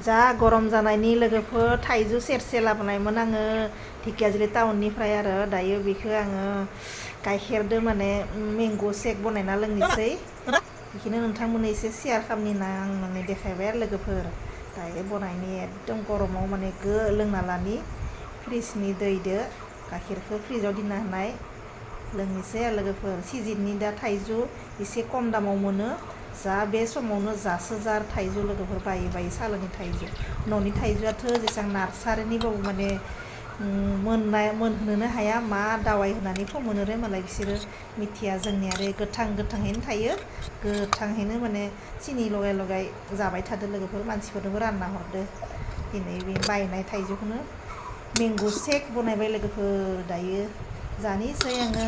जा गरम जानायनि लोगोफोर थाइजौ सेरसे लाबोनायमोन आङो ढेकियाजुलि टाउननिफ्राय आरो दायो बेखौ आङो गाइखेरदो माने मेंग' सेक बनायना लोंनोसै बेखौनो नोंथांमोननो एसे शेयार खालामनि होनना आं माने देखायबाय आरो लोगोफोर दायो बनायनि एकदम गरमाव माने लोंना लानि फ्रिजनि दैदो गाइखेरखौ फ्रिजाव दोनना होनाय लोंनोसै आरो लोगोफोर सिजननि दा थाइजौ एसे खम दामाव मोनो जा बे समावनो जासो जार थाइजौ लोगोफोर बायै बायै सालानि थाइजौ न'नि थाइजौआथ' जेसेबां नार्सारिनिबाबो माने मोनहोनोनो हाया मा दावाइ होनानै फोमोनो रे मालाय बिसोरो मिथिया जोंनि आरो गोथाङैनो थायो गोथाङैनो माने सिनि लगाय लगाय जाबाय थादो लोगोफोर मानसिफोरनोबो रानना हरदो दिनै बे बायनाय थाइजौखौनो मेंग' सेक बनायबाय लोगोफोर दायो जानोसै आङो